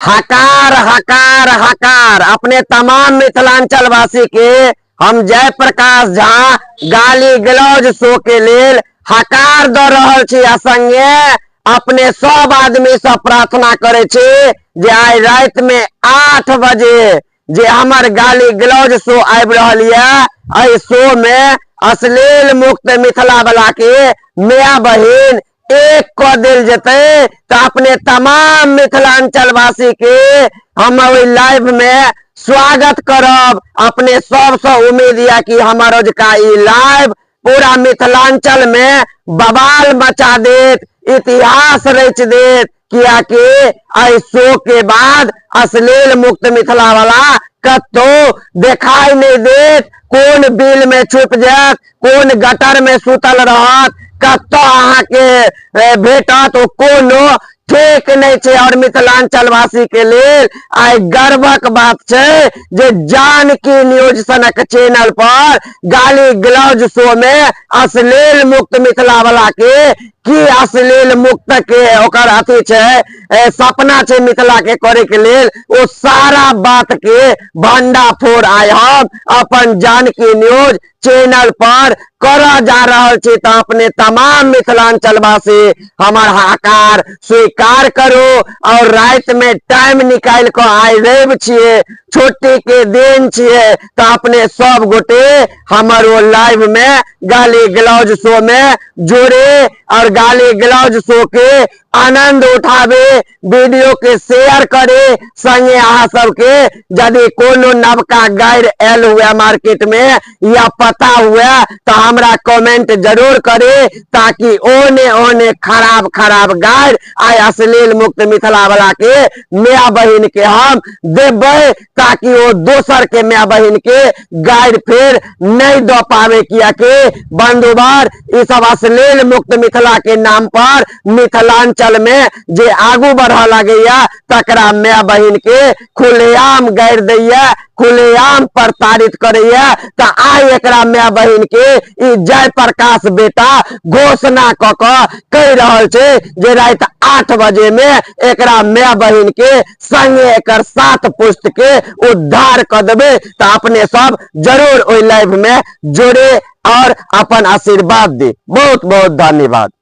हकार हकार हकार। अपने तमाम मिथिलांचल वासी के हम जय प्रकाश झा गाली गलौज शो के लेल हकार दऽ रहल छी आ संगे अपने सब आदमी से प्रार्थना करै छी जे आइ राति में 8 बजे जे हमर गाली गलौज शो आबि रहल यऽ, एहि शो में अश्लील मुक्त मिथिला वाला के माय बहिन एक कऽ देल जेतै। तऽ अपने तमाम मिथिलांचल वासी के हम ओहि लाइव में स्वागत करब। अपने सबसँ उम्मीद यऽ कि हमर अजुका ई लाइव पूरा मिथिलांचल में बवाल मचा देत, इतिहास रचि देत, कियाकि एहि शो के बाद अश्लील मुक्त मिथिला वाला कतौ देखाई नहीं देत, कोन बिल में छुप जायत, कोन गटर में सुतल रहत, कतौ अहाँके भेटत, ओ कोनो ठीक नहीं छै। और मिथिलांचल वासी के लेल आइ गर्वक बात छै जे जानकी न्यूज सनक चैनल पर गाली गलौज शो में अश्लील मुक्त मिथिला वाला के की अश्लील मुक्त के ओकर अथी छै, सपना छै मिथिला के करे के लेल, ओ सारा बात के भंडाफोड़ आइ हम अपन जानकी न्यूज चैनल पर करऽ जा रहल छी। तऽ अपने तमाम मिथिलांचल वासी हमर हाकार स्वीकार करू और राति में टाइम निकालि कऽ, आइ रवि छियै, छुट्टी के दिन छियै, तऽ अपने सब गोटे हमर ओ लाइव में गाली गलौज शो में जुड़े और गाली गलौज शो के आनंद उठावे, वीडियो के शेयर करे। संगे अहाँ सबके यदि कोनो नवका गारि आयल हुए मार्केट में या पता हुए तो हमरा कमेंट जरूर करे, ताकि ओने ओने खराब खराब गारि आइ अश्लील मुक्त मिथिला वाला के माय बहिन के हम देबै, ताकि ओ दोसर के माय बहिन के गारि फेर नहीं दऽ पावे। कियाकि बंधुवर ई सब अश्लील मुक्त मिथिला के नाम पर मिथिलांचल में जे आगू बढ़ऽ लगैया तकरा माय बहिन के खुलेआम गारि दैया, खुलेआम प्रताड़ित करैया। तऽ आइ एकरा माय बहिन के ई जय प्रकाश बेटा घोषणा कऽ कऽ कहि रहल छै जे राति 8 बजे में एकरा माय बहिन के संगे एकर 7 पुस्त के उद्धार कऽ देबै। तऽ अपने सब जरूर ओहि लाइव में जुड़े और अपन आशीर्वाद दे। बहुत बहुत धन्यवाद।